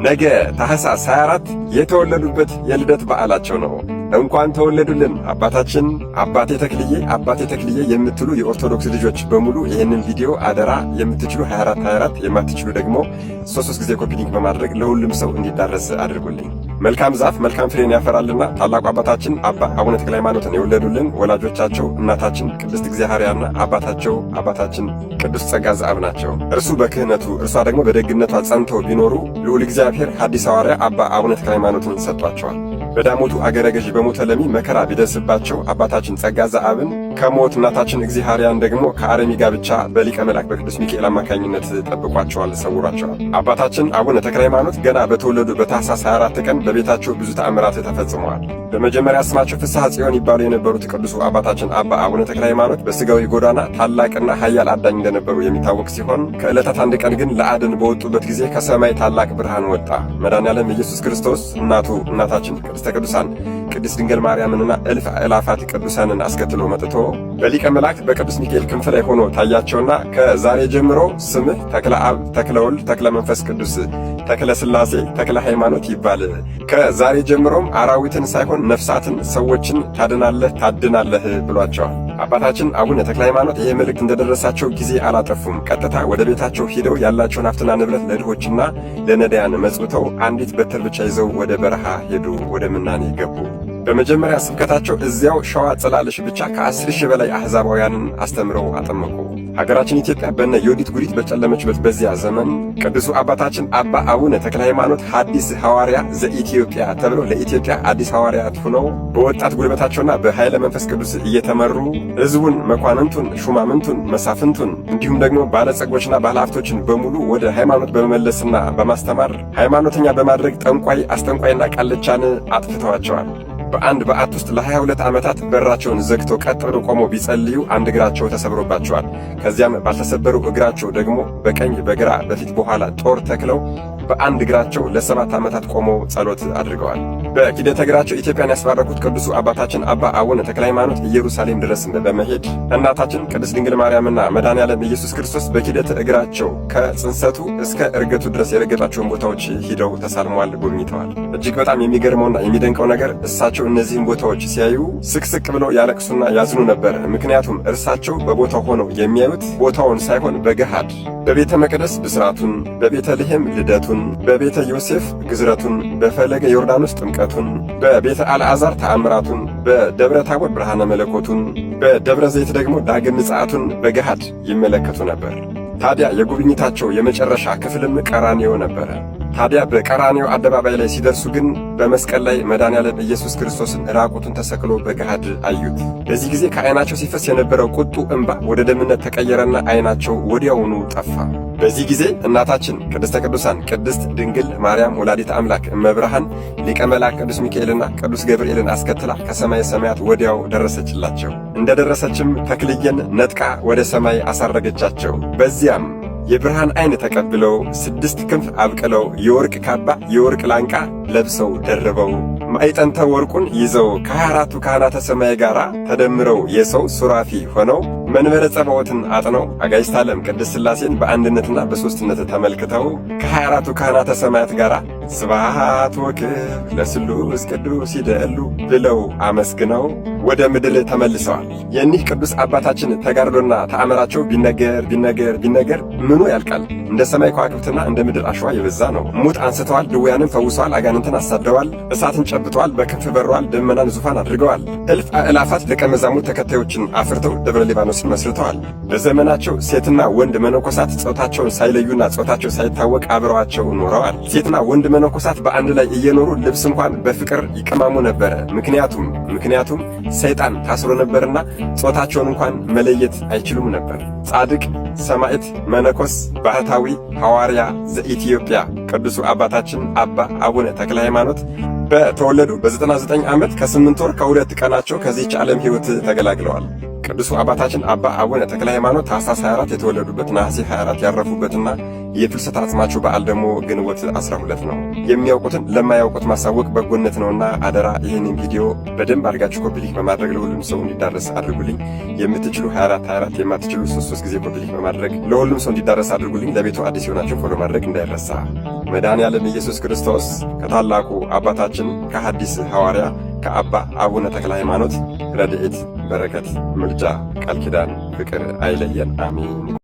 ነገ ታኅሳስ 24 የተወለዱበት የልደት በዓላቸው ነው። እንኳን ተወለዱልን አባታችን። አባቴ ተክልዬ፣ አባቴ ተክልዬ የምትሉ የኦርቶዶክስ ልጆች በሙሉ ይህንን ቪዲዮ አደራ የምትችሉ 24 24፣ የማትችሉ ደግሞ ሶስት ሶስት ጊዜ copy link በማድረግ ለሁሉም ሰው እንዲዳረስ አድርጉልኝ። መልካም ዛፍ መልካም ፍሬን ያፈራልና ታላቁ አባታችን አባ አቡነ ተክለ ሃይማኖትን የወለዱልን ወላጆቻቸው እናታችን ቅድስት እግዚአብሔርና አባታቸው አባታችን ቅዱስ ጸጋ ዘአብ ናቸው። እርሱ በክህነቱ፣ እርሷ ደግሞ በደግነቷ ጸንተው ቢኖሩ ልዑል እግዚአብሔር ሐዲስ ሐዋርያ አባ አቡነ ተክለ ሃይማኖትን ሰጥቷቸዋል። በዳሞቱ አገረ ገዢ በሞተለሚ መከራ ቢደርስባቸው አባታችን ጸጋ ዘአብን ከሞት፣ እናታችን እግዚአብሔርን ደግሞ ከአረሚ ጋብቻ በሊቀ መልአክ በቅዱስ ሚካኤል አማካኝነት ጠብቋቸዋል፣ ሰውሯቸዋል። አባታችን አቡነ ተክለ ሃይማኖት ገና በተወለዱ በታኅሳስ 24 ቀን በቤታቸው ብዙ ተአምራት ተፈጽመዋል። በመጀመሪያ ስማቸው ፍስሐ ጽዮን ይባሉ የነበሩት ቅዱሱ አባታችን አባ አቡነ ተክለ ሃይማኖት በሥጋዊ ጎዳና ታላቅና ኃያል አዳኝ እንደነበሩ የሚታወቅ ሲሆን፣ ከዕለታት አንድ ቀን ግን ለአደን በወጡበት ጊዜ ከሰማይ ታላቅ ብርሃን ወጣ። መድኃኔዓለም ኢየሱስ ክርስቶስ እናቱ እናታችን ቅድስተ ቅዱሳን ቅድስት ድንግል ማርያምንና እልፍ አእላፋት ቅዱሳንን አስከትሎ መጥቶ በሊቀ መላእክት በቅዱስ ሚካኤል ክንፍ ላይ ሆኖ ታያቸውና ከዛሬ ጀምሮ ስምህ ተክለ አብ፣ ተክለ ወልድ፣ ተክለ መንፈስ ቅዱስ፣ ተክለ ሥላሴ፣ ተክለ ሃይማኖት ይባል። ከዛሬ ጀምሮም አራዊትን ሳይሆን ነፍሳትን፣ ሰዎችን ታድናለህ፣ ታድናለህ ብሏቸዋል። አባታችን አቡነ ተክለ ሃይማኖት ይህ መልእክት እንደደረሳቸው ጊዜ አላጠፉም። ቀጥታ ወደ ቤታቸው ሂደው ያላቸውን ሀብትና ንብረት ለድሆችና ለነዳያን መጽውተው አንዲት በትር ብቻ ይዘው ወደ በረሃ ሄዱ፣ ወደ ምናኔ ገቡ። በመጀመሪያ ስብከታቸው እዚያው ሸዋ ጽላልሽ ብቻ ከ10,000 በላይ አሕዛባውያንን አስተምረው አጠመቁ። ሀገራችን ኢትዮጵያ በነ ዮዲት ጉዲት በጨለመችበት በዚያ ዘመን ቅዱሱ አባታችን አባ አቡነ ተክለ ሃይማኖት ሐዲስ ሐዋርያ ዘኢትዮጵያ ተብለው ለኢትዮጵያ አዲስ ሐዋርያት ሆነው በወጣት ጉልበታቸውና በኃይለ መንፈስ ቅዱስ እየተመሩ ሕዝቡን፣ መኳንንቱን፣ ሹማምንቱን፣ መሳፍንቱን እንዲሁም ደግሞ ባለጸጎችና ባለሀብቶችን በሙሉ ወደ ሃይማኖት በመመለስና በማስተማር ሃይማኖተኛ በማድረግ ጠንቋይ፣ አስጠንቋይና ቃልቻን አጥፍተዋቸዋል። በአንድ በዓት ውስጥ ለ22 ዓመታት በራቸውን ዘግተው ቀጥ ብለው ቆመው ቢጸልዩ አንድ እግራቸው ተሰብሮባቸዋል። ከዚያም ባልተሰበሩ እግራቸው ደግሞ በቀኝ በግራ በፊት በኋላ ጦር ተክለው በአንድ እግራቸው ለ7 ዓመታት ቆመው ጸሎት አድርገዋል። በኪደተ እግራቸው ኢትዮጵያን ያስባረኩት ቅዱሱ አባታችን አባ አቡነ ተክለ ሃይማኖት ኢየሩሳሌም ድረስ በመሄድ እናታችን ቅድስት ድንግል ማርያምና መድኃኔዓለም ኢየሱስ ክርስቶስ በኪደተ እግራቸው ከጽንሰቱ እስከ እርገቱ ድረስ የረገጧቸውን ቦታዎች ሂደው ተሳልመዋል፣ ጎብኝተዋል። እጅግ በጣም የሚገርመውና የሚደንቀው ነገር እሳቸው እነዚህን ቦታዎች ሲያዩ ስቅስቅ ብለው ያለቅሱና ያዝኑ ነበር። ምክንያቱም እርሳቸው በቦታው ሆነው የሚያዩት ቦታውን ሳይሆን በገሃድ በቤተ መቅደስ ብስራቱን፣ በቤተልሔም ልደቱን፣ በቤተ ዮሴፍ ግዝረቱን፣ በፈለገ ዮርዳኖስ ጥምቀቱን፣ በቤተ አልዓዛር ተአምራቱን፣ በደብረ ታቦር ብርሃነ መለኮቱን፣ በደብረ ዘይት ደግሞ ዳግም ምጽአቱን በገሃድ ይመለከቱ ነበር። ታዲያ የጉብኝታቸው የመጨረሻ ክፍልም ቀራንዮ ነበረ። ታዲያ በቀራንዮ አደባባይ ላይ ሲደርሱ ግን በመስቀል ላይ መድኃኔዓለም ኢየሱስ ክርስቶስን ራቁቱን ተሰቅሎ በገሃድ አዩት። በዚህ ጊዜ ከዓይናቸው ሲፈስ የነበረው ቁጡ እንባ ወደ ደምነት ተቀየረና ዓይናቸው ወዲያውኑ ጠፋ። በዚህ ጊዜ እናታችን ቅድስተ ቅዱሳን ቅድስት ድንግል ማርያም ወላዲተ አምላክ እመብርሃን ሊቀ መላእክት ቅዱስ ሚካኤልና ቅዱስ ገብርኤልን አስከትላ ከሰማይ ሰማያት ወዲያው ደረሰችላቸው። እንደደረሰችም ተክልዬን ነጥቃ ወደ ሰማይ አሳረገቻቸው። በዚያም የብርሃን ዓይን ተቀብለው፣ 6 ክንፍ አብቅለው፣ የወርቅ ካባ የወርቅ ላንቃ ለብሰው ደርበው፣ ማዕጠንተ ወርቁን ይዘው፣ ከ24ቱ ካህናተ ሰማይ ጋር ተደምረው የሰው ሱራፊ ሆነው መንበረ ጸባዖትን አጥነው አጋዕዝተ ዓለም ቅድስት ሥላሴን በአንድነትና በሦስትነት ተመልክተው ከ24ቱ ካህናተ ሰማያት ጋር ስብሐት ወክብር ለስሉስ ቅዱስ ይደሉ ብለው አመስግነው ወደ ምድር ተመልሰዋል። የእኒህ ቅዱስ አባታችን ተጋድሎና ተአምራቸው ቢነገር ቢነገር ቢነገር ምኑ ያልቃል? እንደ ሰማይ ከዋክብትና እንደ ምድር አሸዋ የበዛ ነው። ሙት አንስተዋል፣ ድውያንን ፈውሰዋል፣ አጋንንትን አሳደዋል፣ እሳትን ጨብጠዋል፣ በክንፍ በረዋል፣ ደመናን ዙፋን አድርገዋል። እልፍ አእላፋት ደቀ መዛሙርት ተከታዮችን አፍርተው ደብረ ሊባኖስን መስርተዋል። በዘመናቸው ሴትና ወንድ መነኮሳት ጾታቸውን ሳይለዩና ጾታቸው ሳይታወቅ አብረዋቸው ኖረዋል። ሴትና ወንድ መነኮሳት በአንድ ላይ እየኖሩ ልብስ እንኳን በፍቅር ይቀማሙ ነበረ። ምክንያቱም ሰይጣን ታስሮ ነበርና ጾታቸውን እንኳን መለየት አይችሉም ነበር። ጻድቅ ሰማዕት መነኮስ ባህታዊ ሐዋርያ ዘኢትዮጵያ ቅዱሱ አባታችን አባ አቡነ ተክለ ሃይማኖት በተወለዱ በ99 ዓመት ከ8 ወር ከ2 ቀናቸው ከዚህች ዓለም ሕይወት ተገላግለዋል። ቅዱሱ አባታችን አባ አቡነ ተክለ ሃይማኖት ታኅሳስ 24 የተወለዱበት፣ ነሐሴ 24 ያረፉበትና የፍልሰታ አጽማቸው በዓል ደግሞ ግንቦት 12 ነው። የሚያውቁትን ለማያውቁት ማሳወቅ በጎነት ነውና አደራ ይህንን ቪዲዮ በደንብ አድርጋችሁ copy link በማድረግ ለሁሉም ሰው እንዲዳረስ አድርጉልኝ። የምትችሉ 24 24፣ የማትችሉ 3 3 ጊዜ copy link በማድረግ ለሁሉም ሰው እንዲዳረስ አድርጉልኝ። ለቤቱ አዲስ የሆናችሁ follow ማድረግ እንዳይረሳ። መድኃኔዓለም ኢየሱስ ክርስቶስ ከታላቁ አባታችን ከሐዲስ ሐዋርያ ከአባ አቡነ ተክለ ሃይማኖት ረድኤት፣ በረከት፣ ምልጃ፣ ቃል ኪዳን፣ ፍቅር አይለየን። አሜን።